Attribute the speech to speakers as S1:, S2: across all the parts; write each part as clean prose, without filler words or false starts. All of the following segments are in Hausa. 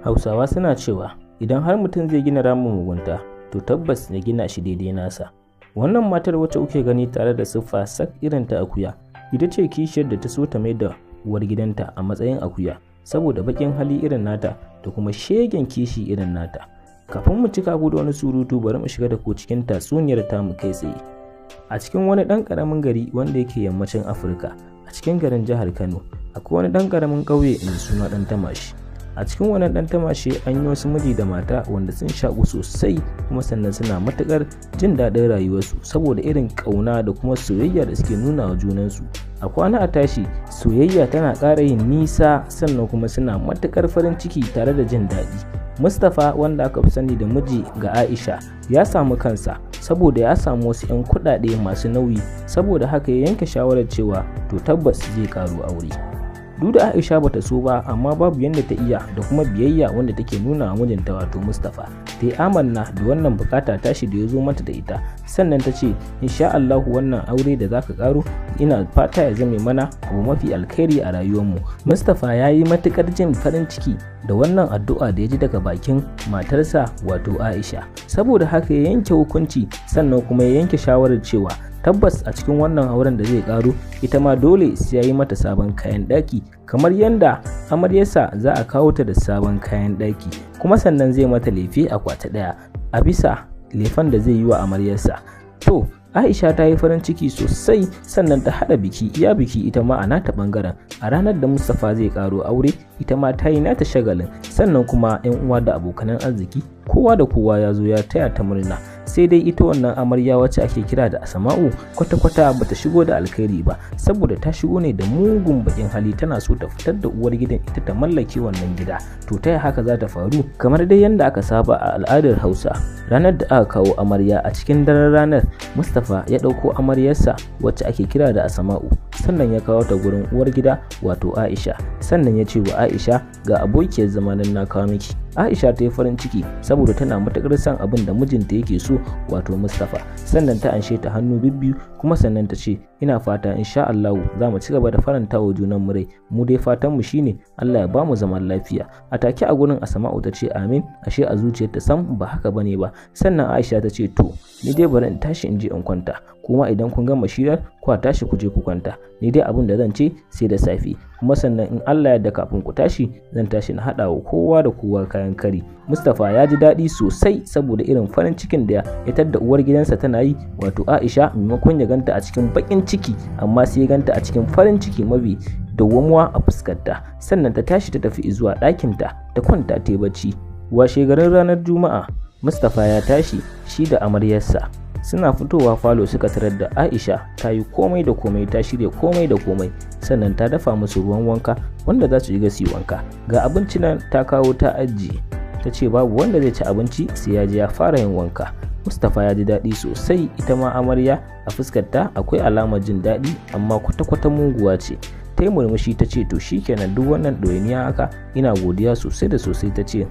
S1: Hausawa suna cewa idan har mutum zai gina ramin mugunta, to tabbas ya gina shi daidai nasa. Wannan matar wacce kuke gani tare da siffa sak irin ta akuya, ita ce kishiyar da ta so ta mai da uwar gidanta a matsayin akuya saboda baƙin hali irin nata da kuma shegen kishi irin nata. Kafin mu cika ku da wani surutu, bari mu shiga da ku cikin tatsuniyar tamu kai tsaye. A cikin wani ɗan ƙaramin gari wanda yake yammacin Afirka, a cikin garin jihar Kano, akwai wani ɗan ƙaramin ƙauye mai suna Ɗan Tamashi. A cikin wannan Ɗan Tamashi an yi wasu miji da mata wanda sun shaƙu sosai, kuma sannan suna matuƙar jin daɗin rayuwarsu saboda irin ƙauna da kuma soyayya da suke nuna wa junansu. A kwana a tashi, soyayya tana ƙara yin nisa, sannan kuma suna matuƙar farin ciki tare da jin daɗi. Mustapha, wanda aka fi sani da miji ga Aisha, ya samu kansa saboda ya samu wasu 'yan kuɗaɗe masu nauyi, saboda haka ya yanke shawarar cewa to tabbas zai ƙaro aure. Duk da Aisha bata so ba, amma babu yadda ta iya da kuma biyayya wanda take nuna wa mijinta wato Mustapha. Ta yi amanna da wannan bukata tashi da ya zo mata da ita, sannan ta ce insha Allahu wannan aure da zaka karo ina fata ya zame mana abu mafi alkhairi a rayuwarmu. Mustapha ya yi matukar jin farin ciki da wannan addu'a da ya ji daga bakin matarsa wato Aisha. Saboda haka ya yanke hukunci, sannan kuma ya yanke shawarar cewa tabbas a cikin wannan auren da zai karo ita ma dole sai ya yi mata sabon kayan ɗaki kamar yadda amaryarsa za a kawo ta da sabon kayan ɗaki, kuma sannan zai mata lefe akwati ɗaya a bisa lefen da zai yi wa amaryarsa. To Aisha ta yi farin ciki sosai, sannan ta haɗa biki iya biki ita ma a nata ɓangaren. A ranar da Mustapha zai ƙaro aure, ita ma ta yi nata shagalin, sannan kuma 'yan uwa da abokanan arziki kowa da kowa ya zo ya taya ta murna. Sai dai ita wannan amarya wacce ake kira da Asma'u kwata-kwata bata shigo da alkhairi ba, saboda ta shigo ne da mugun bakin hali, tana so ta fitar da uwar gidan ita ta mallake wannan gida. To ta haka za ta faru? Kamar dai yadda aka saba a al'adar Hausa, ranar da aka kawo amarya a cikin daren ranar, Mustapha ya ɗauko amaryarsa wacce ake kira da Asma'u, sannan ya kawo ta gurin uwar gida wato Aisha, sannan ya ce wa Aisha ga abokiyar zamanin na kawo miki. Aisha ta yi farin ciki saboda tana matuƙar son abin da mijinta yake so wato Mustapha, sannan ta anshe ta hannu bibbiyu, kuma sannan ta ce ina fata insha Allahu za mu ci gaba da faranta wa junan mu rai, mu dai fatan mu shine Allah ya bamu zaman lafiya. A take a gurin Asma'u ta ce amin, ashe a zuciyarta sam ba haka bane ba. Sannan Aisha ta ce to ni dai bari in tashi in je in kwanta, kuma idan kun gama shirar ku tashi ku je ku kwanta, ni dai abin da zan ce sai da safe, kuma sannan in Allah ya yarda kafin ku tashi zan tashi na haɗa wa kowa da kowa kayan kari. Mustapha ya ji daɗi sosai saboda irin farin cikin da ya tadda uwar gidansa tana yi wato Aisha, maimakon ya ganta a cikin baƙin ciki amma sai ya ganta a cikin farin ciki mafi dawwamuwa a fuskarta. Sannan ta tashi ta tafi zuwa ɗakinta ta kwanta ta yi bacci. Washe garin ranar Juma'a, Mustapha ya tashi shi da amaryarsa. Suna fitowa falo suka tarar da Aisha ta yi komai da komai, ta shirya komai da komai, sannan ta dafa musu ruwan wanka wanda za su shiga su yi wanka. Ga abinci nan ta kawo ta ajiye, ta ce babu wanda zai ci abinci sai ya je ya fara yin wanka. Mustapha ya ji daɗi sosai, ita ma amarya a fuskarta akwai alamar jin daɗi, amma kwata-kwata muguwa ce. Ta yi murmushi ta ce to shikenan duk wannan ɗoyiniya haka ina godiya sosai da sosai. Ta ce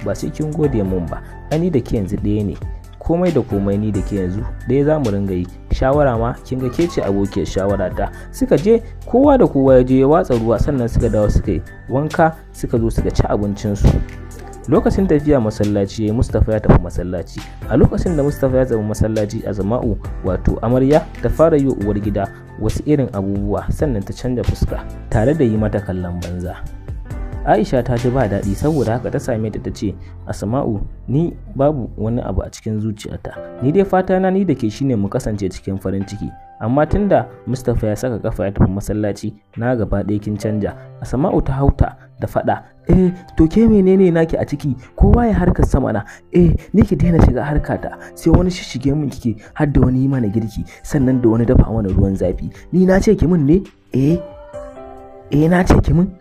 S1: ba sai kin gode mun ba, ani da ke yanzu ɗaya ne, komai da komai ni da ke yanzu ɗaya za mu ringa yi, shawara ma kin ga ke ce abokiyar shawara ta. Suka je kowa da kowa ya je ya watsa ruwa, sannan suka dawo suka yi wanka, suka zo suka ci abincinsu. Lokacin tafiya masallaci Mustapha ya tafi masallaci. A lokacin da Mustapha ya tafi masallaci, Asma'u wato amarya ta fara yi wa uwar gida wasu irin abubuwa, sannan ta canza fuska tare da yi mata kallon banza. Aisha ta ji ba daɗi, saboda haka ta same ta ta ce Asma'u ni babu wani abu a cikin zuciyata, ni dai fata na ni da ke shine mu kasance cikin farin ciki, amma tunda Mustapha ya saka kafa ya tafi masallaci na gaba ɗaya kin canja. Asma'u ta hauta da faɗa, eh to ke menene naki a ciki, kowa ya harkar sama na, eh ni ki daina shiga harkata, sai wani shishige min kike har da wani yi mana girki, sannan da wani dafa mana ruwan zafi, ni na ce ki min ne, eh eh na ce ki min.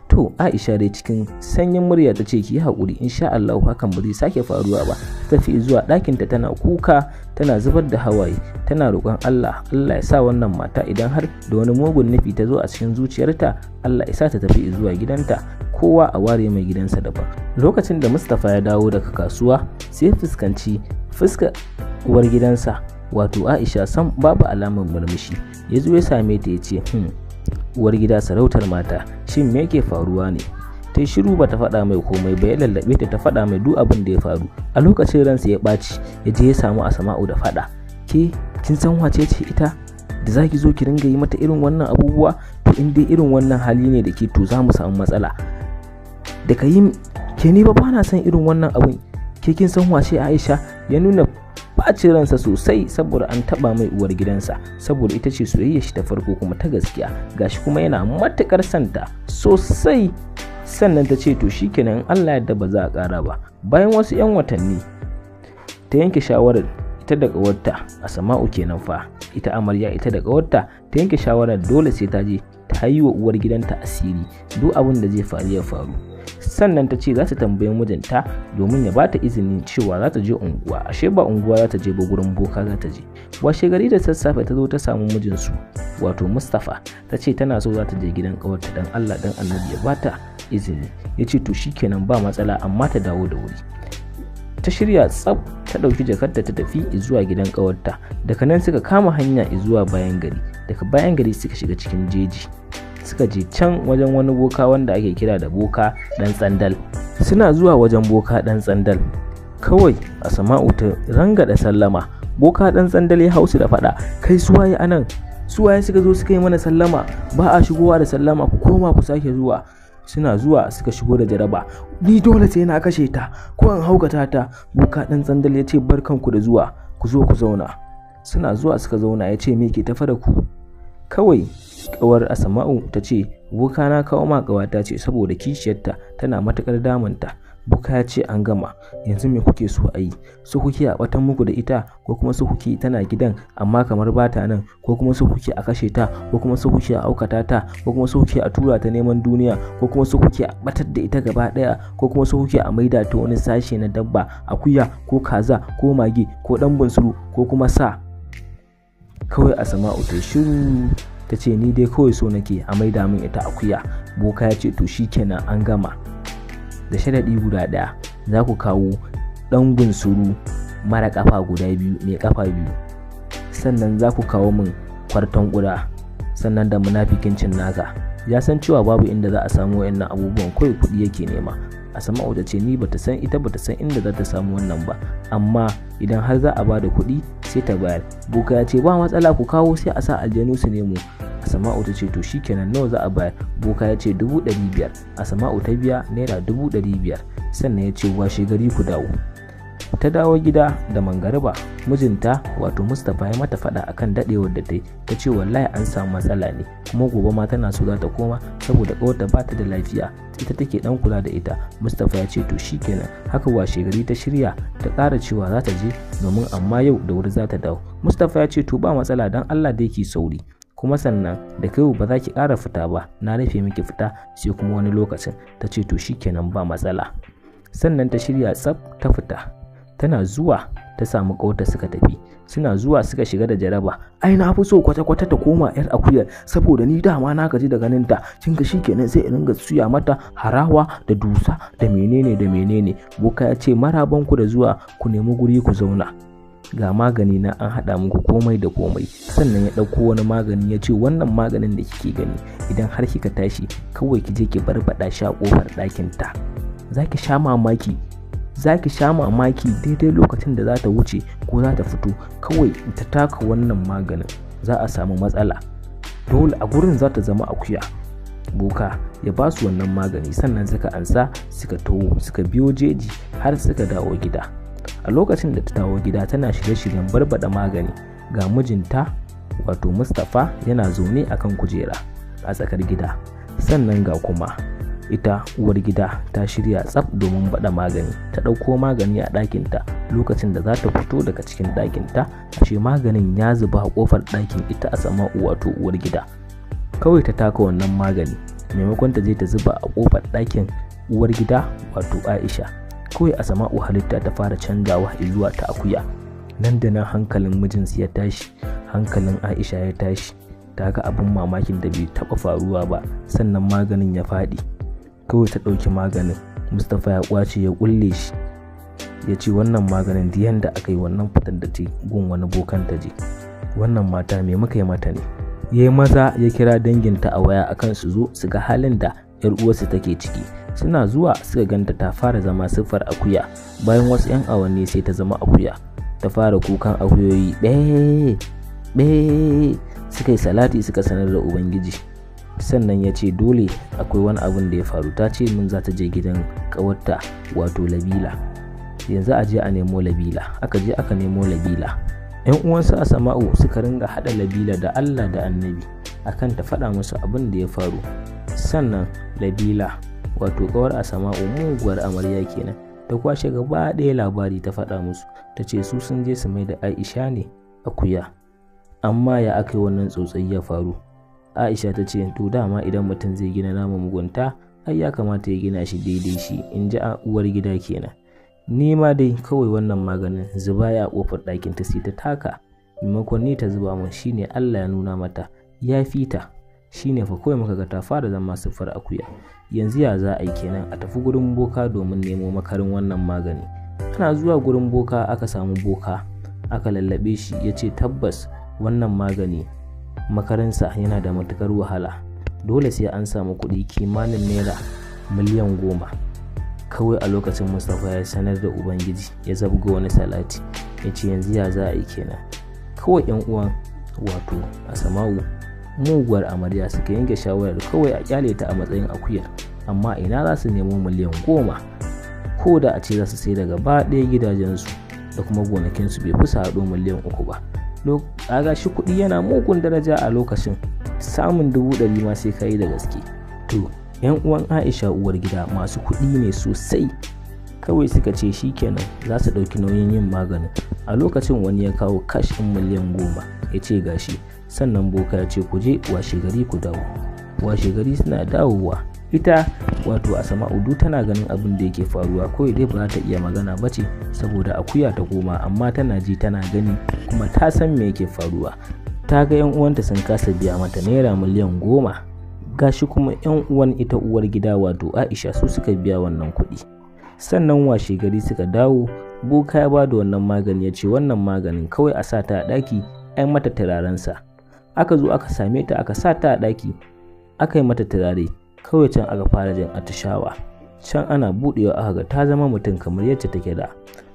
S1: To Aisha dai cikin sanyin murya ta ce ki yi haƙuri, insha Allahu hakan ba zai sake faruwa ba. Ta tafi zuwa ɗakinta tana kuka, tana zubar da hawaye, tana roƙon Allah, Allah ya sa wannan mata idan har da wani mugun nufi ta zo a cikin zuciyarta, Allah ya sa ta tafi zuwa gidanta, kowa a ware mai gidansa daban. Lokacin da Mustapha ya dawo daga kasuwa, sai fuskanci fuskar uwar gidansa wato Aisha sam babu alamar murmushi. Ya zo ya same ta ya ce uwar gida sarautar mata, shin me yake faruwa ne? Ta shiru bata faɗa mai komai ba, ya lallabe ta, ta faɗa mai duk abin da ya faru. A lokacin ransa ya ɓaci, ya je ya samu Asma'u da faɗa. Ke kin san wace ce ita da zaki zo ki ringa yi mata irin wannan abubuwa? To in dai irin wannan hali ne da ke, to za mu samu matsala. Da ka yi ke ni ba na son irin wannan abun. Ke kin san wace Aisha? Ya nuna ɓacin ransa sosai saboda an taɓa mai uwar gidansa, saboda ita ce soyayya shi ta farko kuma ta gaskiya, gashi kuma yana matuƙar santa sosai. Sannan ta ce to shikenan, Allah yadda ba za a ƙara ba. Bayan wasu 'yan watanni ta yanke shawarar ita da ƙawarta Asma'u kenan fa, ita amarya, ita da ƙawarta ta yanke shawarar dole sai ta je ta yi wa uwar gidanta asiri, duk abin da zai faru ya faru. Sannan ta ce za ta tambayi mijinta domin ya bata izinin cewa za ta je unguwa. Ashe ba unguwa za ta je ba, gurin boka za ta je. Washe gari da sassafe ta zo ta samu mijinsu wato Mustapha, ta ce tana so za ta je gidan ƙawarta, dan Allah dan Annabi ya bata izini. Ya ce to shikenan ba matsala, amma ta dawo da wuri. Ta shirya tsaf, ta ɗauki jakarta ta tafi zuwa gidan ƙawarta. Daga nan suka kama hanya zuwa bayan gari. Daga bayan gari suka shiga cikin jeji, suka je can wajen wani boka wanda ake kira da Boka Dan Tsandal. Suna zuwa wajen Boka Dan Tsandal, kawai Asma'u ta rangada sallama. Boka Dan Tsandal ya hausu da faɗa, kai suwaye anan? Suwaye suka zo suka yi mana sallama? Ba a shigowa da sallama, ku koma ku sake zuwa. Suna zuwa suka shigo da jaraba. Ni dole sai na kashe ta ko in haukata ta. Boka Dan Tsandal ya ce barkanku da zuwa, ku zo ku zauna. Suna zuwa suka zauna, ya ce me ke tafa da ku? Kawai kawar Asma'u ta ce boka na kawo ma kawata ce saboda kishiyarta tana matukar damunta. Boka ya ce an gama, yanzu me kuke so a yi? So kuke a batan muku da ita, ko kuma so kuke tana gidan amma kamar bata nan, ko kuma so kuke a kashe ta, ko kuma so kuke a aukata ta, ko kuma so kuke a tura ta neman duniya, ko kuma so kuke a batar da ita gaba daya, ko kuma so kuke a maida ta wani sashe na dabba, akuya ko kaza ko mage ko dan bunsuru ko kuma sa? Kawai Asma'u ta shiru, ta ce ni dai kawai so nake a maida min ita akuya. Boka ya ce to shikenan an gama, da sharaɗi guda ɗaya, za ku kawo ɗan bunsuru mara ƙafa guda biyu, mai ƙafa biyu, sannan za ku kawo min kwarton ƙuda, sannan da munafikin naka. Ya san cewa babu inda za a samu wayannan abubuwan, kawai kuɗi yake nema. Asma'u ta ce ni bata san ita bata san inda za ta samu wannan ba, amma idan har za a ba da kuɗi sai ta bayar. Boka ya ce ba matsala, ku kawo sai a sa aljanu su nemo. Asma'u ta ce to shikenan, nawa za a bayar? Boka ya ce 500,000. Asma'u ta biya naira 500,000. Sannan ya ce washe gari ku dawo. Ta dawo gida da mangariba, mijinta wato Mustapha ya mata faɗa akan dadewar da ta yi. Ta ce wallahi an samu matsala ne, kuma gobe ma tana so za ta koma saboda ƙawarta ba ta da lafiya, ita take dan kula da ita. Mustapha ya ce to shikenan. Haka washe gari ta shirya, ta ƙara cewa za ta je domin amma yau da wuri za ta dawo. Mustapha ya ce to ba matsala, dan Allah da yake sauri, kuma sannan da kai ba za ki ƙara fita ba, na rufe miki fita sai kuma wani lokacin. Ta ce to shikenan ba matsala. Sannan ta shirya tsaf ta fita. Tana zuwa ta samu ƙawarta suka tafi. Suna zuwa suka shiga da jaraba. Ai na fi so kwata-kwata ta koma yar akuyar, saboda ni dama na gaji da ganin ta. Kin ga shikenan sai in ringa suya mata harawa da dusa da menene da menene. Boka ya ce maraban ku da zuwa, ku nemi guri ku zauna, ga magani na an haɗa muku komai da komai. Sannan ya ɗauko wani magani ya ce wannan maganin da kike gani, idan har kika tashi kawai ki je ki barbaɗa shi a ƙofar ɗakin ta, za ki sha mamaki, za ki sha mamaki daidai lokacin da za ta wuce ko za ta fito, kawai ta taka wannan maganin za a samu matsala, dole a gurin za ta zama akuya. Boka ya ba su wannan magani, sannan suka ansa suka taho suka biyo jeji har suka dawo gida. A lokacin da ta dawo gida tana shirye-shiryen barbada magani, ga mijinta wato Mustapha yana zaune akan kujera a tsakar gida, sannan ga kuma ita uwar gida ta shirya tsaf domin bada magani. Ta ɗauko magani a ɗakinta, lokacin da za ta fito daga cikin ɗakinta ashe maganin ya zuba a ƙofar ɗakin ita Asma'u wato uwar gida. Kawai ta taka wannan magani, maimakon ta je ta zuba a ƙofar ɗakin uwar gida wato Aisha, kawai Asma'u halitta ta fara canjawa zuwa ta akuya. Nan da nan hankalin mijinsu ya tashi, hankalin Aisha ya tashi, ta ga abin mamakin da bai taɓa faruwa ba. Sannan maganin ya faɗi, kawai ta ɗauki maganin. Mustapha ya ƙwace ya ƙulle shi, ya ce wannan maganin da yanda aka yi wannan fitar da ta gun wani bokan ta je, wannan mata me muka yi mata ne? Ya yi maza ya kira danginta a waya akan su zo su ga halin da yar uwarsu take ciki. Suna zuwa suka ganta ta fara zama siffar akuya. Bayan wasu 'yan awanni sai ta zama akuya, ta fara kukan akuyoyi ɓee ɓee. Suka yi salati suka sanar da Ubangiji. Sannan ya ce dole akwai wani abin da ya faru, ta ce min za ta je gidan ƙawarta wato Labila. Yanzu a je a nemo Labila. Aka je aka nemo Labila. 'Yan uwansu Asama'u suka ringa haɗa Labila da Allah da Annabi akan ta faɗa musu abin da ya faru. Sannan Labila wato ƙawar Asama'u, muguwar amarya kenan, ta kwashe gaba ɗaya labari ta faɗa musu. Ta ce su sun je su mai da Aisha ne akuya, amma ya aka yi wannan tsotsayi ya faru? Aisha ta ce to dama idan mutum zai gina naman mugunta ai ya kamata ya gina shi daidai shi, in ji uwar gida kenan. Ni ma dai kawai wannan maganin zuba ya kofar ɗakin ta sai ta taka, maimakon ni ta zuba mun, shine Allah ya nuna mata ya fita, shine fa kawai muka ga ta fara zama siffar akuya. Yanzu ya za a yi kenan? A tafi gurin boka domin nemo makarin wannan magani. Ana zuwa gurin boka, aka samu boka, aka lallabe shi, ya ce tabbas wannan magani makarinsa yana da matukar wahala, dole sai an samu kuɗi kimanin naira 10,000,000. Kawai a lokacin Mustapha ya sanar da Ubangiji, ya zabga wani salati, ya ce yanzu ya za a yi kenan? Kawai yan uwan wato Asama'u muguwar amarya suka yanke shawarar kawai a kyale ta a matsayin akuyar, amma ina za su nemo 10,000,000? Ko da a ce za su sai da gaba ɗaya gidajensu da kuma gonakinsu bai fi su haɗo 3,000,000 ba. A ga shi kuɗi yana mugun daraja a lokacin, samun 100,000 ma sai ka yi da gaske. To yan uwan Aisha uwar gida masu kuɗi ne sosai, kawai suka ce shikenan za su ɗauki nauyin yin maganin. A lokacin wani ya kawo kash ɗin 10,000,000 ya ce gashi. Sannan boka ya ce ku je washe gari ku dawo. Washe gari suna dawowa, ita wato Asama'u duk tana ganin abin da yake faruwa, kawai dai ba za ta iya magana ba ce saboda akuya ta koma, amma tana ji tana gani kuma ta san me yake faruwa. Ta ga yan uwanta sun kasa biya mata naira 10,000,000, gashi kuma yan uwan ita uwar gida wato Aisha su suka biya wannan kuɗi. Sannan washe gari suka dawo, boka ya ba da wannan magani, ya ce wannan maganin kawai a sa ta a ɗaki ai mata turarensa. Aka zo aka same ta, aka sa ta a ɗaki aka yi mata turare. Kawai can aka fara jin atishawa, can ana buɗewa aka ga ta zama mutum kamar yadda take da.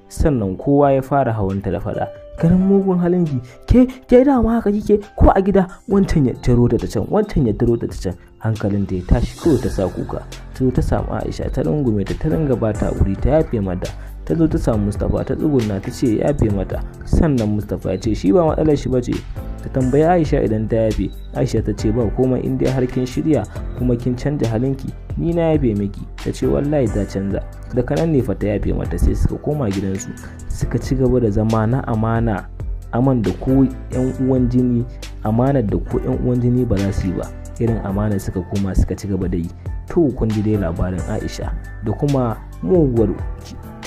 S1: Sannan kowa ya fara hawanta da faɗa, ganin mugun halinki ke ke dama haka kike ko a gida, wancan ya taro ta can, wancan ya taro ta can. Hankalinta ya tashi, kawai ta sa kuka. Ta zo ta samu Aisha, ta rungume ta, ta ringa ba ta wuri ta yafe mata. Ta zo ta samu Mustapha, ta tsuguna ta ce ya yafe mata. Sannan Mustapha ya ce shi ba matsalar shi bace, ta tambayi Aisha idan ta yafe. Aisha ta ce ba komai, in dai har kin shirya kuma kin canja halinki ni na yafe miki. Ta ce wallahi ta canza. Daga nan ne fa ta yafe mata, sai suka koma gidansu suka ci gaba da zama na amana, aman da ko yan uwan jini, amanar da ko yan uwan jini ba za su yi ba, irin amanar suka koma suka ci gaba da yi. To kun ji dai labarin Aisha da kuma muguwar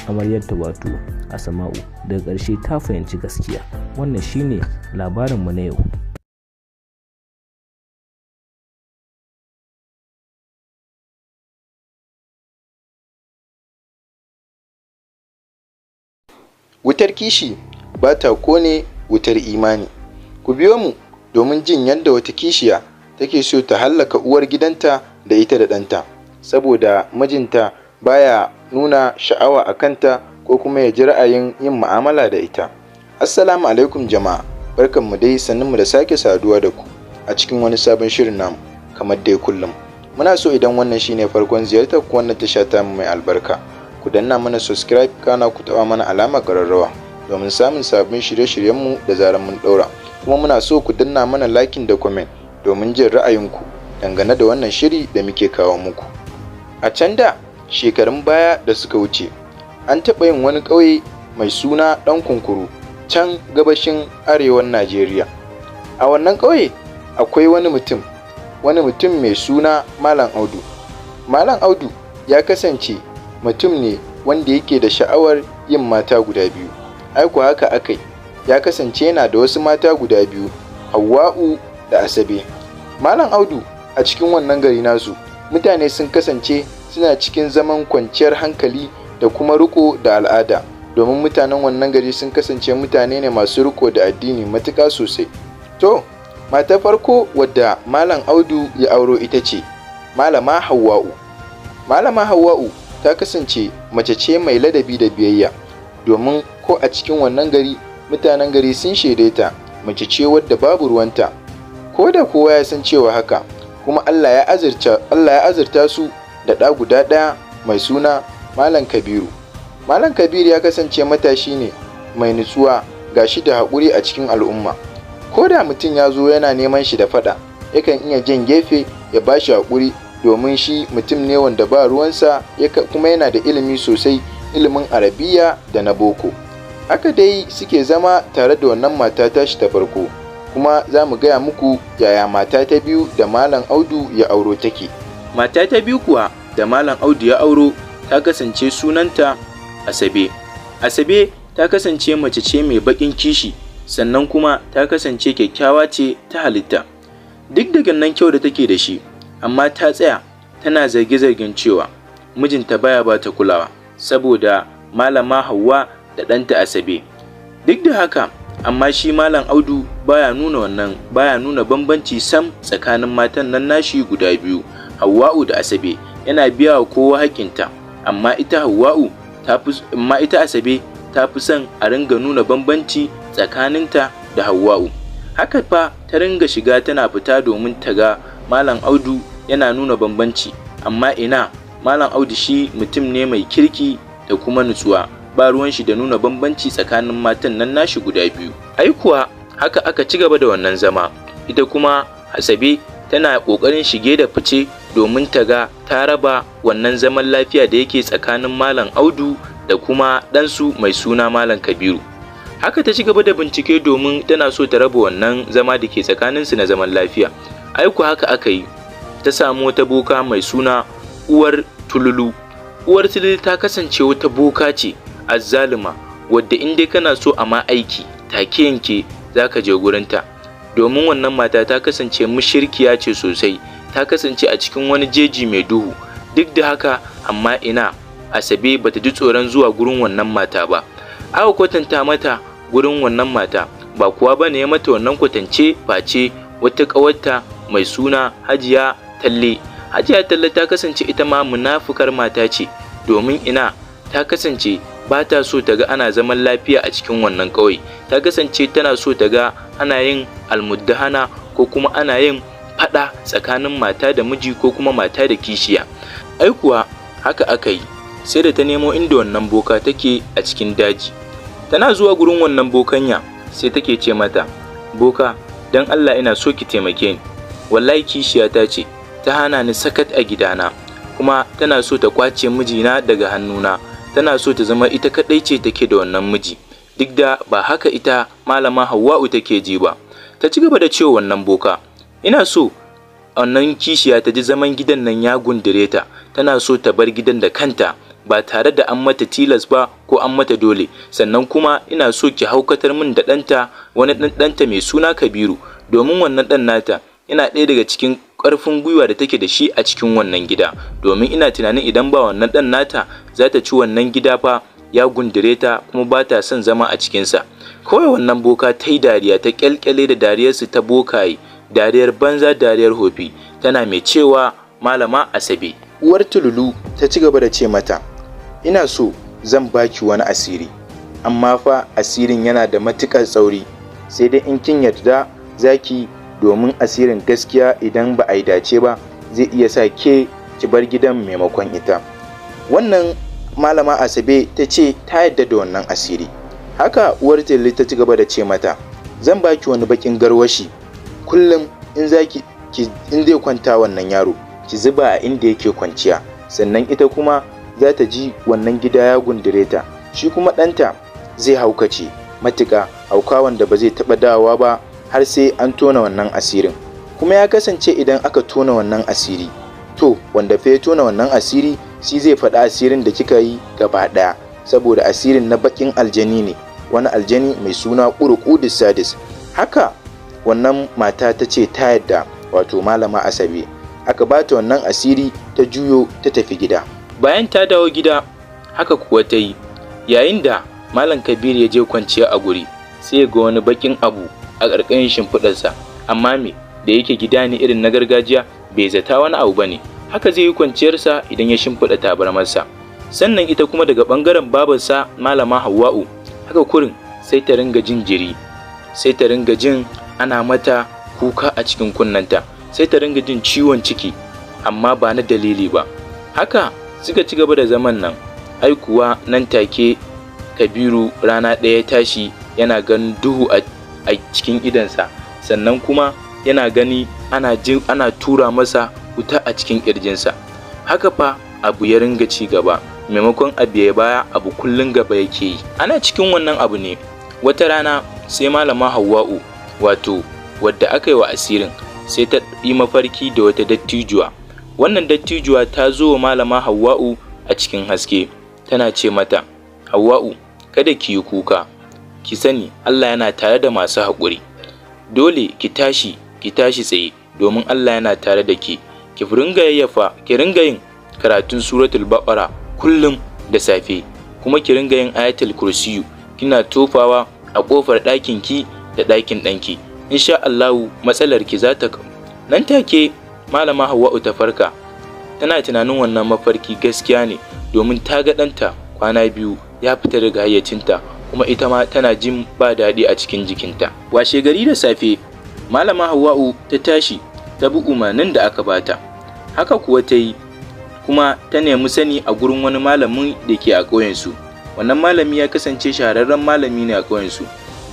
S1: amaryarta wato Asama'u. Daga ƙarshe ta fahimci gaskiya. Wannan shine labarinmu na yau.
S2: Wutar kishi ba ta ƙone wutar imani. Ku biyo mu domin jin yadda wata kishiya take so ta hallaka uwar gidanta da ita da ɗanta, saboda mijinta baya nuna sha'awa a kanta ko kuma ya ji ra'ayin yin mu'amala da ita. Assalamu alaikum jama'a, barkanmu dai, sannunmu da sake saduwa da ku a cikin wani sabon shirin namu kamar dai kullum. Muna so idan wannan shine farkon ziyartar ku wannan tasha tamu mai albarka, ku danna mana subscribe, kana ku taɓa mana alamar ƙararrawa domin samun sabbin shirye-shiryenmu da zarar mun ɗaura. Kuma muna so ku danna mana liking da comment domin jin ra'ayinku dangane da wannan shiri da muke kawo muku. A can da shekarun baya da suka wuce, an taɓa yin wani ƙauye mai suna Ɗan Kunkuru can gabashin arewan Najeriya. A wannan ƙauye akwai wani mutum, wani mutum mai suna Malam Audu. Malam Audu ya kasance mutum ne wanda yake da sha'awar yin mata guda biyu. Ai kuwa haka aka yi, ya kasance yana da wasu mata guda biyu, Hauwa'u da Asabe. Malam Audu a cikin wannan gari nasu, mutane sun kasance suna cikin zaman kwanciyar hankali da kuma riƙo da al'ada, domin mutanen wannan gari sun kasance mutane ne masu riƙo da addini matuƙa sosai. To, matar farko wadda Malam Audu ya auro ita ce Malama Hauwa'u. Malama Hauwa'u ta kasance mace ce mai ladabi da biyayya, domin ko a cikin wannan gari mutanen gari sun shaide ta mace ce wadda babu ruwanta. Ko da kowa ya san cewa haka, kuma Allah ya azurta su da ɗa guda ɗaya mai suna Malam Kabiru. Malam Kabiru ya kasance matashi ne mai nutsuwa, gashi da haƙuri a cikin al'umma. Ko da mutum ya zo yana neman shi da faɗa, yakan iya jan gefe ya ba shi haƙuri, domin shi mutum ne wanda ba ruwansa, kuma yana da ilimi sosai, ilimin Arabiya da na boko. Haka dai suke zama tare da wannan mata tashi ta farko, kuma za mu gaya muku yaya mata ta biyu da Malam Audu ya auro take. Mata ta biyu kuwa da Malam Audu ya auro ta kasance sunanta Asabe. Asabe ta kasance mace ce mai baƙin kishi, sannan kuma ta kasance kyakkyawa ce ta halitta. Duk da gannan kyau da take da shi, amma ta tsaya tana zarge-zargen cewa mijinta baya ba ta kulawa saboda Malama Hauwa da ɗanta Asabe. Duk da haka, amma shi Malam Audu baya nuna wannan, baya nuna bambanci sam tsakanin matan nan nashi guda biyu, Hauwa'u da Asabe. Yana biya wa kowa haƙƙinta, amma ita Hauwa'u amma ita Asabe ta fi son a ringa nuna bambanci tsakaninta da Hauwa'u. Haka fa ta ringa shiga tana fita domin ta ga Malam Audu yana nuna bambanci, amma ina, Malam Audu shi mutum ne mai kirki da kuma nutsuwa, ba ruwan shi da nuna bambanci tsakanin matan nan nashi guda biyu. Ai kuwa haka aka ci gaba da wannan zama. Ita kuma Asabe tana ƙoƙarin shige da fice domin ta ga ta raba wannan zaman lafiya da yake tsakanin Malam Audu da kuma ɗansu mai suna Malam Kabiru. Haka ta ci gaba da bincike domin tana so ta raba wannan zama da ke tsakaninsu na zaman lafiya. Ai kuwa haka aka yi, ta samu wata boka mai suna Uwar Tululu. Uwar Tululu ta kasance wata boka ce azzaluma, wadda in dai kana so a ma aiki take yanke za ka je gurinta. Domin wannan mata ta kasance mushirkiya ce sosai, ta kasance a cikin wani jeji mai duhu. Duk da haka, amma ina, Asabe bata ji tsoron zuwa gurin wannan mata ba. Aka kwatanta mata gurin wannan mata, ba kuwa bane ya mata wannan kwatance face wata ƙawarta mai suna Hajiya Talle. Hajiya Talle ta kasance ita ma munafukar mata ce, domin ina, ta kasance ba ta so ta ga ana zaman lafiya a cikin wannan ƙauye. Ta kasance tana so ta ga ana yin almuddahana ko kuma ana yin faɗa tsakanin mata da miji ko kuma mata da kishiya. Ai kuwa haka aka yi, sai da ta nemo inda wannan boka take a cikin daji. Tana zuwa gurin wannan bokanya, sai take ce mata, "Boka, don Allah ina so ki taimake ni. Wallahi kishiyata ce ta hana ni sakat a gidana, kuma tana so ta kwace mijina daga hannuna. Tana so ta zama ita kaɗai ce take da wannan miji, duk da ba haka ita Malama Hauwa'u take ji ba." Ta ci gaba da cewa wannan boka, "Ina so wannan kishiya ta ji zaman gidan nan ya gundure ta, tana so ta bar gidan da kanta ba tare da an mata tilas ba ko an mata dole. Sannan kuma ina so ki haukatar min da ɗanta, wani ɗanta mai suna Kabiru, domin wannan ɗan nata yana ɗaya daga cikin ƙarfin gwiwa da take da shi a cikin wannan gida. Domin ina tunanin idan ba wannan ɗan nata, za ta ci wannan gida fa ya gundure ta, kuma ba ta son zama a cikinsa." Kawai wannan boka ta yi dariya, ta ƙyalƙyale da dariyarsu ta bokaye, dariyar banza, dariyar hofi, tana mai cewa Malama Asabe. Uwar Tululu ta ci gaba da ce mata, "Ina so zan baki wani asiri, amma fa asirin yana da matuƙar tsauri, sai dai in kin yarda zaki, domin asirin gaskiya idan ba a yi dace ba zai iya sa ke ki bar gidan maimakon ita." Wannan Malama Asabe ta ce ta yarda da wannan asiri. Haka Uwar Tululu ta ci gaba da ce mata, "Zan baki wani baƙin garwashi, kullum in zaki in zai kwanta wannan yaro, ki zuba a inda yake kwanciya, sannan ita kuma za ta ji wannan gida ya gundure ta, shi kuma ɗanta zai haukace matuƙa, hauka wanda ba zai taɓa dawowa ba har sai an tona wannan asirin. Kuma ya kasance idan aka tona wannan asiri, to wanda fa ya tona wannan asiri shi zai faɗi asirin da kika yi gaba ɗaya, saboda asirin na baƙin aljani ne, wani aljani mai suna Ƙurƙudus Sadis." Haka wannan mata ta ce ta yadda, wato Malama Asabe. Aka ba ta wannan asiri, ta juyo ta tafi gida. Bayan ta dawo gida, haka kuwa ta yi. Yayin da Malam Kabiru ya je kwanciya a guri, sai ya ga wani baƙin abu a ƙarƙashin shimfiɗarsa, amma me da yake gida ne irin na gargajiya, bai zata wani abu bane.
S1: Haka zai yi kwanciyarsa idan ya shimfiɗa tabarmarsa. Sannan ita kuma daga ɓangaren babarsa Malama Hauwa'u, haka kurin sai ta ringa jin jiri, sai ta ringa jin ana mata kuka a cikin kunnenta, sai ta ringa jin ciwon ciki, amma ba na dalili ba. Haka suka ci gaba da zaman nan. Ai kuwa nan take Kabiru rana ɗaya ya tashi yana ganin duhu a cikin idonsa, sannan kuma yana gani ana tura masa wuta a cikin ƙirjinsa. Haka fa abu ya ringa ci gaba, maimakon abu ya baya, abu kullum gaba yake yi. Ana cikin wannan abu ne wata rana sai Malama Hauwa'u, wato wadda aka yi wa asirin, sai ta yi mafarki da wata dattijuwa. Wannan dattijuwa ta zo wa Malama Hauwa'u a cikin haske, tana ce mata, "Hauwa'u, kada ki yi kuka, ki sani Allah yana tare da masu haƙuri. Dole ki tashi, ki tashi tsaye, domin Allah yana tare da ke. Ki ringa yayyafa, ki ringa yin karatun Suratul Baqara kullum da safe, kuma ki ringa yin Ayatul Kursiyu, kina tofawa a ƙofar ɗakin ki da ɗakin ɗanki. Insha Allahu matsalar ki za ta." Nan take Malama Hauwa'u ta farka, tana tunanin wannan mafarki gaskiya ne, domin ta ga ɗanta kwana biyu ya fita daga hayyacinta, kuma ita ma tana jin ba daɗi a cikin jikinta. Washe gari da safe, Malama Hauwa'u ta tashi ta bi umarnin da aka bata. Haka kuwa ta yi, kuma ta nemi sani a gurin wani malamin da ke a ƙauyensu. Wannan malami ya kasance shahararren malami ne a ƙauyensu,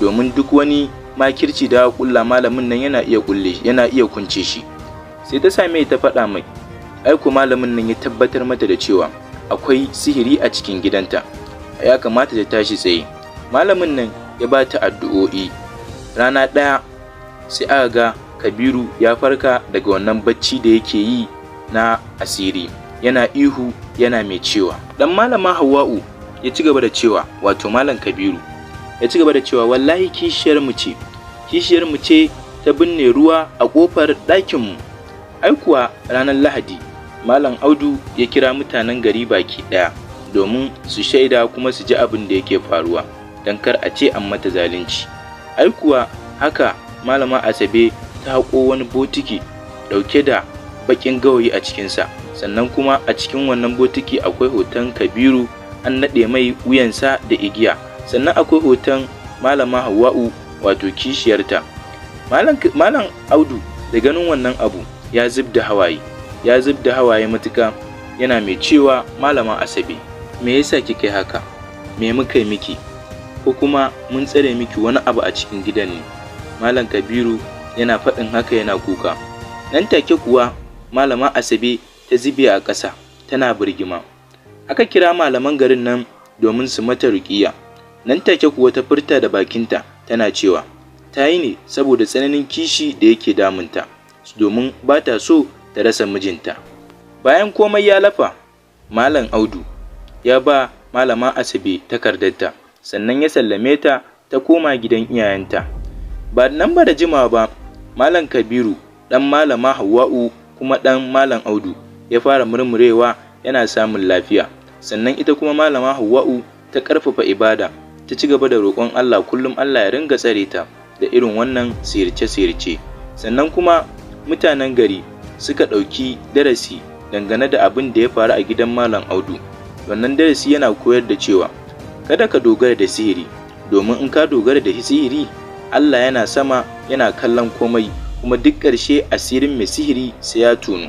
S1: domin duk wani makirci da aka ƙulla, malamin nan yana iya ƙulle, yana iya kunce shi. Sai ta same ta faɗa mai. Ai ko malamin nan ya tabbatar mata da cewa akwai sihiri a cikin gidanta, ya kamata ta tashi tsaye. Malamin nan ya ba ta addu'o'i. Rana ɗaya sai aka ga Kabiru ya farka daga wannan bacci da yake yi na asiri, yana ihu yana mai cewa. Dan Malama Hauwa'u ya ci gaba da cewa, wato Malam Kabiru ya ci gaba da cewa, "Wallahi kishiyar mu ce, kishiyar mu ce ta binne ruwa a ƙofar ɗakin mu." Ai kuwa ranar Lahadi Malam Audu ya kira mutanen gari baki ɗaya domin su shaida kuma su ji abin da yake faruwa, don kar a ce an mata zalunci. Ai kuwa haka Malama Asabe ta haƙo wani botiki ɗauke da baƙin gawayi a cikinsa, sannan kuma a cikin wannan botiki akwai hoton Kabiru an naɗe mai wuyansa da igiya, sannan akwai hoton Malama Hauwa'u, wato kishiyarta. Malam Audu da ganin wannan abu ya zub da hawaye, ya zub da hawaye matuƙa, yana mai cewa, "Malama Asabe, me yasa kika yi haka? Me muka yi miki? Ko kuma mun tsare miki wani abu a cikin gidan ne?" Malam Kabiru yana faɗin haka yana kuka. Nan take kuwa Malama Asabe ta zube a ƙasa tana birgima. Aka kira malaman garin nan domin su mata ruƙiyya. Nan take kuwa ta furta da bakinta tana cewa ta yi ne saboda tsananin kishi da yake damunta, domin ba ta so ta rasa mijinta. Bayan komai ya lafa, Malam Audu ya ba Malama Asabe takardarta, sannan ya sallame ta ta koma gidan iyayenta. Ba nan ba da jimawa ba, Malam Kabiru, ɗan Malama Hauwa'u kuma ɗan Malam Audu, ya fara murmurewa yana samun lafiya. Sannan ita kuma Malama Hauwa'u ta ƙarfafa ibada, ta ci gaba da roƙon Allah kullum Allah ya ringa tsare ta da irin wannan sihirce-sihirce. Sannan kuma mutanen gari suka ɗauki darasi dangane da abin da ya faru a gidan Malam Audu. Wannan darasi yana koyar da cewa kada ka dogara da sihiri, domin in ka dogara da sihiri, Allah yana sama yana kallon komai, kuma duk ƙarshe asirin mai sihiri sai ya tonu.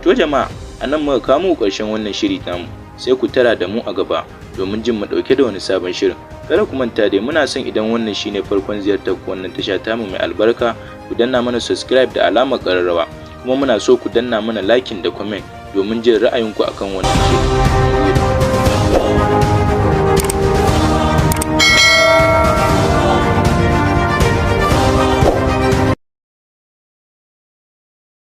S1: To jama'a, a nan muka kawo muku ƙarshen wannan shiri namu, sai ku tara da mu a gaba domin jin mu ɗauke da wani sabon shirin. Kada ku manta dai, muna son idan wannan shine farkon ziyartar ku wannan tasha tamu mai albarka, ku danna mana subscribe da alamar ƙararrawa, kuma muna so ku danna mana liking da comment domin jin ra'ayinku akan wannan shiri.